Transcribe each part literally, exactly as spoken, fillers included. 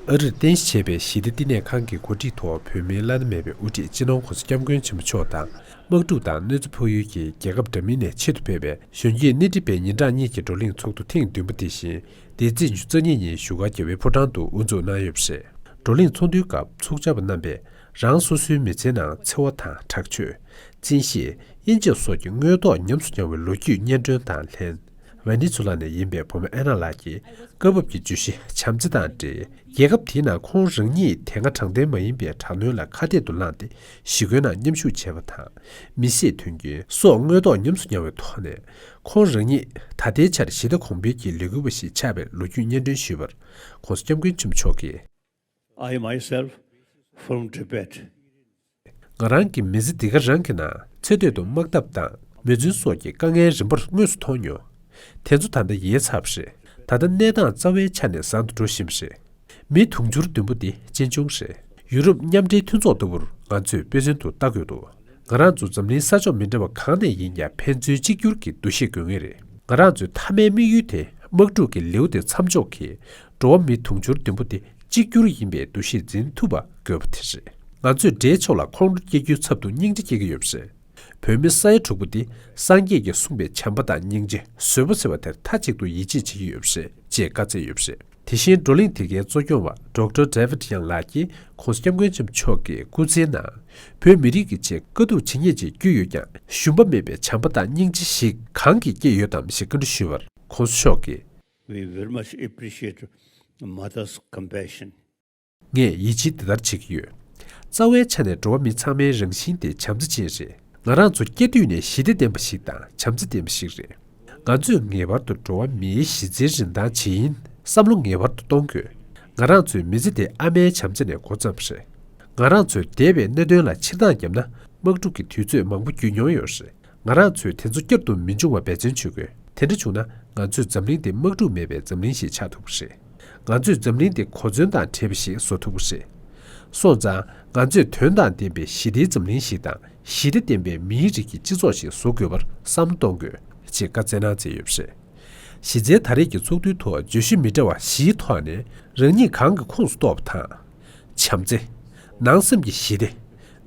ཨ་རིར་རྟེན་གཞི་བྱས་པའི་ཞི་བདེ་བསྟི་གནས་ཁང་གི་འགོ་ཁྲིད་ཐོག་བོད་མིའི་བླ་ན་མེད་པའི་དབུ་ཁྲིད་སྤྱི་ནོར་༧གོང་ས་༧སྐྱབས་མགོན་ཆེན་པོ་མཆོག་དང་། དམག་འཁྲུག་དང་གནོད་འཚེ་ཕོག་ཡུལ་གྱི་རྒྱལ་ཁབ་འདྲ་མིན་ནས་ཆེད་དུ་ཕེབས་པའི་གཞོན་སྐྱེས་སྣེ་ཁྲིད་པའི་ཉིན་གྲངས་གཉིས་ཀྱི་བགྲོ་གླེང་ཚོགས་འདུ་ཐེངས་བདུན་པ་དེ་བཞིན། འདི་ཚེས་ཉི་ཤུ་རྩ་གཉིས་ཉིན་བཞུགས་སྒར་རྒྱལ་བའི་ཕོ་བྲང་དུ་དབུ་འཛུགས་གནང་ཡོད་པ་རེད། བགྲོ་གླེང་ཚོགས་འདུའི་སྐབས་ཚོགས་བཅར་བ་རྣམ་པས་རང་སོ་སོའི་མི་ཚེའི་ནང་འཚེ་བ་དང་དྲག་སྤྱོད། བཙན་ཤེད། དབྱེ་འབྱེད་སོགས་ཀྱི་དངོས་ཐོག་ཉམས་སུ་མྱངས་པའི་ལོ་རྒྱུས་སྙན་སྒྲོན་དང་ལྷན། ཝེ་ནེ་ཛུ་ལ་ནས་ཡིན་པའི་བུ་མོ་ཨེ་ན་ལགས་ཀྱིས་སྐབས་བབ་ཀྱི་བརྗོད་གཞི་བྱམས་བརྩེ་དང་འབྲེལ། རྒྱལ་ཁབ་དེའི་ནང་ཁོང་རང་ཉིད་དེ་སྔ་དྲང་བདེན་མ་ཡིན་པའི་དྲག་གནོན་ལ་ཁ་གཏད་དུ་བླངས་ཏེ་ཞི་རྒོལ་ནང་མཉམ་ཞུགས་བྱས་པ་དང་། མི་བསད་དོན་རྐྱེན་སོགས་དངོས་ཐོག་ཉམས་སུ་མྱངས་པའི་ཐོག་ནས། ཁོང་རང་ཉིད་ད་ལྟའི་ཆར་ཞི་བདེ་གོང་འཕེལ་གྱི་ལས་འགུལ་བ་ཞིག་ཆགས་པའི་ལོ་རྒྱུས་སྙན་སྒྲོན་ཞུས་པར། ༧གོང་ས་༧སྐྱབས་མགོན་ཆེན་པོ་མཆོག་གིས། I myself from Tibet. ང་རང་གི་མི་ཚེ་འདི་ག་རང་གི་ནང་ཚེ་སྟོད་དུ་དམག་འཐབ་དང་མེ་མཚོན་སོགས་ཀྱི་དཀའ་ངལ་རིམ་པར་དངོས་སུ་མཐོང་མྱོང་། དེ་ཚོ་ད་ལྟ་ཡལ་ཚར་བ་རེད། ད་ལྟ་གནས་སྟངས་རྩ་བའི་ཆ་ནས་བཟང་དུ་འགྲོ་བཞིན་པ་རེད། མི་དུང་ཕྱུར་བདུན་པོ་འདི་གཅེན་གཅུང་རེད། ཡུ་རོབ་མཉམ་འབྲེལ་མཐུན་ཚོགས་ལྟ་བུར་ང་ཚོས་དཔེ་མཚོན་དུ་ལྟ་དགོས་འདུག་ང་རང་ཚོ་འཛམ་གླིང་ས་ཕྱོགས་མི་འདྲ་བ་གང་ནས་ཡིན་ཀྱང་ཕན་ཚུན་གཅིག་གྱུར་གྱི་འདུ་ཤེས་དགོས་ངེས་རེད། ང་རང་ཚོའི་མཐའ་མའི་དམིགས་ཡུལ་དེ་དམག་འཁྲུག་གི་ལེའུ་དེ་མཚམས་འཇོག་གིས། འགྲོ་བ་མི་དུང་ཕྱུར་བདུན་པོ་དེ་གཅིག་གྱུར་ཡིན་པའི་འདུ་ཤེས་འཛིན་ཐུབ་པ་དགོས་པ་དེ་རེད། ང་ཚོས་དགྲའི་ཕྱོགས་ལ་ཁོང་ཁྲོ་སྐྱེ་རྒྱུའི་ཚབ་ཏུ་སྙིང་རྗེ་སྐྱེ་གི་ཡོད་པ་རེད། བོད་མི་ས་ཡ་དྲུག་པོ་འདི་སངས་རྒྱས་ཀྱིས་གསུངས་པའི་བྱམས་པ་དང་སྙིང་རྗེ་བཟོད་པ་ཟེར་བ་དེར་མཐའ་གཅིག་ཏུ་ཡིད་ཆེས་བྱེད་ཀྱི་ཡོད་པ་རེད་ཅེས་བཀའ་སྩལ་ཡོད་པ་རེད། དེ་བཞིན་བགྲོ་གླེང་དེ་གའི་གཙོ་སྐྱོང་བ་ཌོག་ཊར་ཌེ་ཝིཌ་ཡང་ལགས་ཀྱིས་༧གོང་ས་༧སྐྱབས་མགོན་ཆེན་པོ་མཆོག་གི་སྐུ་ཚེའི་ནང་བོད་མི་རིགས་ཀྱི་ཆེད་དཀའ་སྡུག་ཇི་སྙེད་ཅིག་བསྐྱོན་ཡོད་ཀྱང་ཞུམ་པ་མེད་པའི་བྱམས་པ་དང་སྙིང་རྗེ་ཞིག་གང་གིས་སྐྱེས་ཡོད་དམ་ཞེས་བཀའ་འདྲི་ཞུས་པར་༧གོང་ས་མཆོག་གིས། We very much appreciate mother's compassion. ངས་ཡིད་ཆེས་འདི་ལྟར་བྱེད་ཀྱི་ཡོད། རྩ་བའི་ཆ་ནས་འགྲོ་བ་མི་ཚང་མའི་རང་བཞིན་དེ་བྱམས་བརྩེ་ཅན་རེད། ང་རང་ཚོ་སྐྱེ་དུས་ནས་ཞི་བདེ་ལྡན་པ་ཞིག་དང་བྱམས་བརྩེ་ལྡན་པ་ཞིག་རེད། ང་ཚོས་ངེས་པར་དུ་འགྲོ་བ་མིའི་གཞི་རྩའི་རིན་ཐང་ཇི་ཡིན་བསམ་བློ་ངེས་པར་དུ་གཏོང་དགོས། ང་རང་ཚོའི་མི་ཚེ་དེ་ཨ་མའི་བྱམས་བརྩེ་ནས་འགོ་བརྩམས་པ་རེད། ང་རང་ཚོས་འདས་པའི་གནད་དོན་ལ་ཕྱིར་འདང་བརྒྱབ་ན་དམག་འཁྲུག་གི་དུས་ཚོད་མང་པོ་བརྒྱུད་མྱོང་ཡོད་རེད། ང་རང་ཚོས་དེ་ཚོ་བསྐྱར་དུ་མི་འབྱུང་བ་འབད་བརྩོན་བྱེད་དགོས། དེ་འདྲ་བྱུང་ན་ང་ཚོས་འཛམ་གླིང་འདི་དམག་འཁྲུག་མེད་པའི་འཛམ་གླིང་ཞིག་ཆགས་ཐུབ་ཀྱི་རེད། ང་ཚོས་འཛམ་གླིང་འདི་གོ་མཚོན་དང་བྲལ་བ་ཞིག་བཟོ་ཐུབ་ཀྱི་རེད། སོང་ཙང་ང་ཚོས་དོན་དང་ལྡན་པའི་ཞི་བདེའི་འཛམ་གླིང་ཞིག་དང་ཞི་བདེ་ལྡན་པའི་མིའི་རིགས་ཀྱི་སྤྱི་ཚོགས་ཤིག་བཟོ་དགོས་པར་བསམ་བློ་གཏོང་དགོས་ཅེས་བཀའ་སྩལ་གནང་མཛད་ཡོད་པ་རེད། གཞི་རྩའི་ད་རེས་ཀྱི་ཚོགས་འདུའི་ཐོག་བརྗོད་གཞི་མི་འདྲ་བ་བཞིའི་ཐོག་ནས་རང་ཉིད་གང་གི་ཁོངས་སུ་གཏོགས་པ་དང་། བྱམས་བརྩེ། ནང་སེམས་ཀྱི་ཞི་བདེ།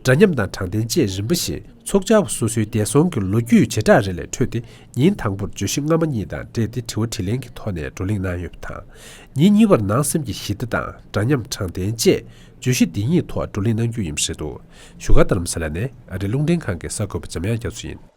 འདྲ་མཉམ་དང་དྲང་བདེན་བཅས་རིམ་པ་བཞིན་ཚོགས་བཅར་བ་སོ་སོའི་འདས་སོང་གི་ལོ་རྒྱུས་བྱེ་བྲག་རེ་ལས་འཕྲོས་ཏེ་ཉིན་དང་པོར་བརྗོད་གཞི་སྔ་མ་གཉིས་དང་འབྲེལ་ཏེ་དྲི་བ་དྲིས་ལན་གྱི་ཐོག་ནས་བགྲོ་གླེང་གནང་ཡོད་པ་དང་། ཉིན་གཉིས་པར་ནང་སེམས་ཀྱི་ཞི་བདེ་དང་འདྲ་མཉམ་དྲང་བདེན་བཅས་བརྗོད་གཞི་འདི་གཉིས་ཐོག་བགྲོ་གླེང་གནང་རྒྱུ་ཡིན་པ་རེད་འདུག་བཞུགས་སྒར་རྡ་རམ་ས་ལ་ནས་ཨ་རིའི་རླུང་འཕྲིན་ཁང་གི་གསར་འགོད་པ་འཇམ་དབྱངས་རྒྱ་མཚོ་ཡིན།